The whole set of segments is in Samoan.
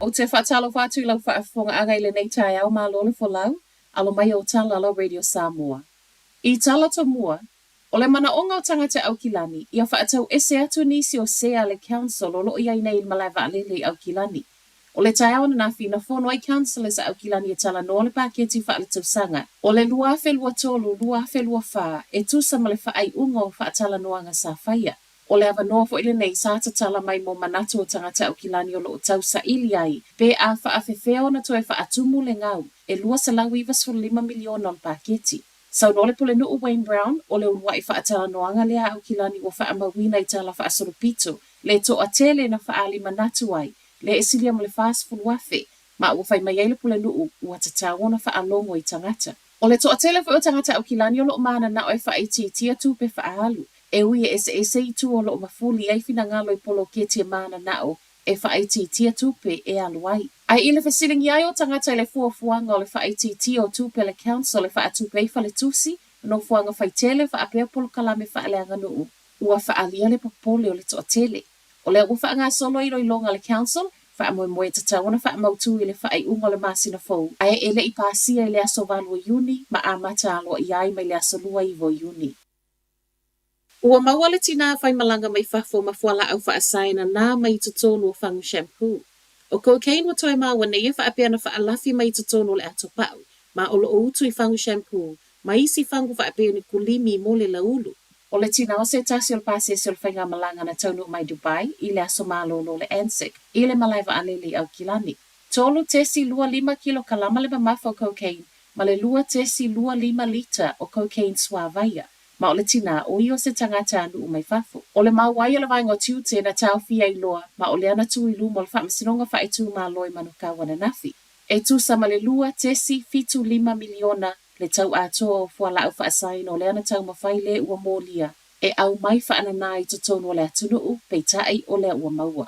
Ou te faatalofa atu i lau faafofogaaga i lenei taeao malo le folau, alo mai o tala lau Radio Samoa. I tala tomua, o le manaoga o tagata Aukilani ia faatau ese atu nisi o sea a le Council o lo o i ai nei i le malae vaalele i Aukilani. O le taeao ananafi na fono ai Councillors a Aukilani e talanoa le paketi faaletausaga o le 2023, 2024 e tusa ma le faaiuga o faatalanoaga sa faia. O le avanoa foi lenei sa tatala mai mo manatu o tagata Aukilani o lo o tausaili ai pe a faafefea ona toe faatumu le gau e $295 miliona o le paketi. Saunoa le Pulenuu Wayne Brown, o le uluai faatalanoaga lea a Aukilani ua faamauina i tala faasolopito le toatele na faaali manatu ai lea e silia ma le 40,000, ma ua fai mai ai le Pulenuu ua tatau ona faalogo i tagata. O le toatele foi o tagata Aukilani o lo o mananao e faaitiitia tupe faaalu, e ui e eseese itu o lo o mafuli i ai finagalo i poloketi e mananao e faaitiitia tupe e alu ai. Ae i le fesiligia ai o tagata i le fuafuaga o le faaitiitia o tupe a le Council e faatupe ai faletusi, nofoaga faitele faapea polokalame faaleaganuu, ua faaalia le popole o le toatele. O lea ua faagasolo iloiloga a le Council, faamoemoe e tatau ona faamautu i le faaiuga o le masina fou, ae e le i pasia i le aso 8 o Iuni ma amata aloaia ai mai le aso 29 o Iuni. Ua maua le tinā faimalaga mai fafo ma fualaau faasaina nā mai i totonu o fagu shampoo. O cocaine ua toe maua nei e faapea na faalafi mai i totonu o le ato pau, ma o lo o utu i fagu shampoo ma isi fagu faapea ni kulimi mo le laulu. O le tinā o se tasi o le pasese o le faigamalaga na taunuu mai Dubai i le aso malolo o le ANZAC i le malae vaalele i Aukilani. 3.25 kilokalama le mamafa o cocaine ma le 2.25 lita o cocaine suāvaia, ma o le tinā, o ia o se tagata a nuu mai fafo. O le maua ai o le vaega o tiute na taofia ai loa, ma o lea na tū i luma o le Faamasinoga Faaitumalo i Manukau ananafi. E tusa ma le 2.75 miliona le tau atoa o fualaau faasaina o lea na taumafai le ua molia e aumai faananā i totonu o le atunuu, peitai o lea ua maua.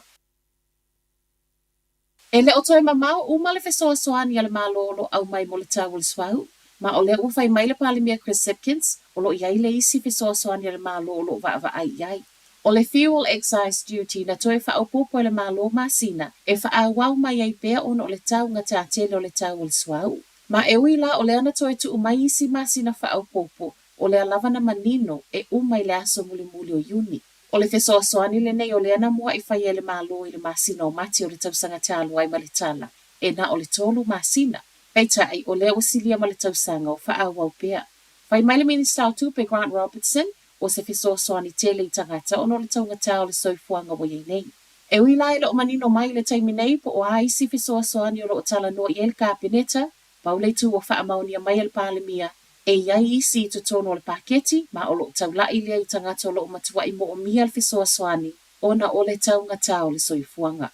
E le o toe mamao uma le fesoasoani a le Malo o lo o aumai mo le tau o le suauu, ma o lea ua fai mai le Palemia Chris Hipkins, o lo o i ai le isi fesoasoani a le Malo o lo o vaavaai i ai. O le Fuel Excise Duty na toe faaopoopo e le Malo masina e faaauau mai ai pea ona o le taugatā tele o le tau o le suauu. Ma e ui la o lea na toe tuu mai isi masina faaopoopo, o lea lava na manino e uma i le aso mulimuli o Iuni. O le fesoasoani lenei o lea na mua'i faia e le Malo i le masina o Mati o le tausaga talu ai ma le tala e na o le tolu masina. Peitai, o lea ua silia ma le tausaga o faaauau pea. Fai mai le Minista o Tupe Grant Robertson, o se fesoasoani tele i tagata ona o le taugatā o le soifuaga ua i ai nei. E ui la e le o manino mai i le taimi nei po o a isi fesoasoani o lo o talanoa i ai le Kapeneta, pau le itu ua faamaonia mai e le Palemia, E i ai isi i totonu o le paketi ma o lo o taula'i lea i tagata o lo o matua'i moomia le fesoasoani ona o le taugatā o le soifuaga.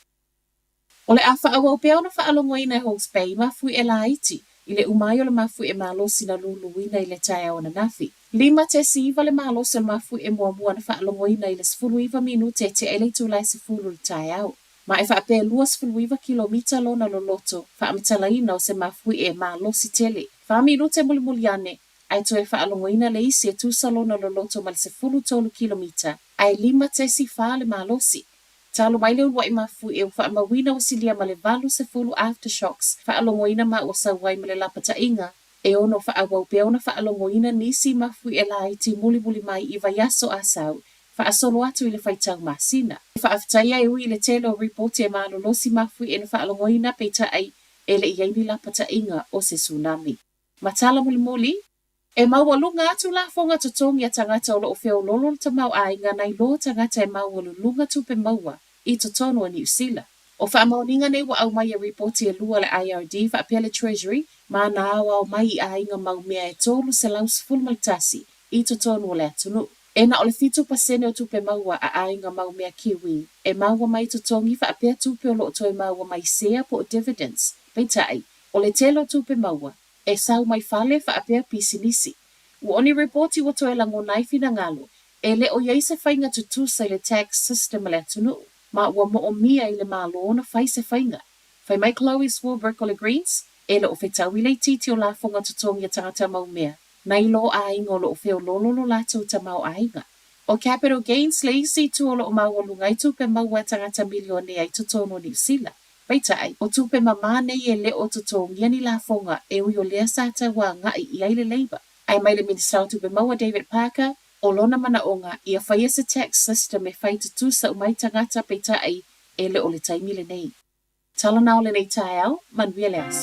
O le a faaauau pea ona faalogoina e Hawke's Bay mafuie laiti i le uma ai o le mafuie malosi na luluina i le taeao ananafi. 5.9 le malosi o le mafuie muamua na faalogoina i le 19 minute e tea i le itula e 10 i le taeao. Ma e faapea e 29 kilomita lona loloto faamatalaina o se mafuie malosi tele. Fa minute mulimuli ane, ae toe faalogoina le isi e tusa lona loloto ma le 13 kilomita, ae 5.4 le malosi. Talu mai le uluai mafuie ua faamauina ua silia ma le 80 aftershocks faalogoina ma ua sau ai ma le lapataiga e ono faaauau pea ona faalogoina nisi mafuie laiti mulimuli mai i vaiaso a sau faasolo atu i le faitau masina. E faafetaia e ui i le tele o ripoti e malolosi mafuie na faalogoina peitai e le i ai ni lapataiga o se tsunami. Ma tala mulimuli, e maualuga atu lafoga totogi a tagata o lo o feololo le tamaoaiga nai lo tagata e maualuluga tupe maua i totonu o Niu Sila. O faamaoniga nei ua aumai e ripoti e lua a le IRD faapea le Treasury ma na aoao mai i aiga mau mea e 311 i totonu o le atunuu. E na o le 7% o tupe maua a aiga mau mea Kiwi e maua mai totogi faapea tupe o lo o toe maua mai sea po o dividends. Peitai, o le tele o tupe maua, e sau mai fale faapea pisinisi. Ua o ni ripoti ua toe lagona ai finagalo, e le o i ai se faiga tutusa i le tax system a le atunuu, ma ua moomia i le Malo ona fai se faiga. Fai mai Chloe Swarbrick o le Greens, e le o fetaui le itiiti o lafoga totogi a tagata mau mea, nai lo aiga o lo o feololo lo latou tamaoaiga. O Capital Gains le isi itu o lo o maualuga ai tupe maua a tagata milionea i totonu o Niu Sila. Peitai, o tupe mamā nei e le o totogia ni lafoga e ui o lea sa tau agai i ai le Labour. Ae mai le Minisita o Tupe Maua David Parker, o lona manaoga ia faia se tax system e fai tutusa uma ai tagata peitai e le o le taimi lenei. Tala na o lenei taeao, manuia le aso.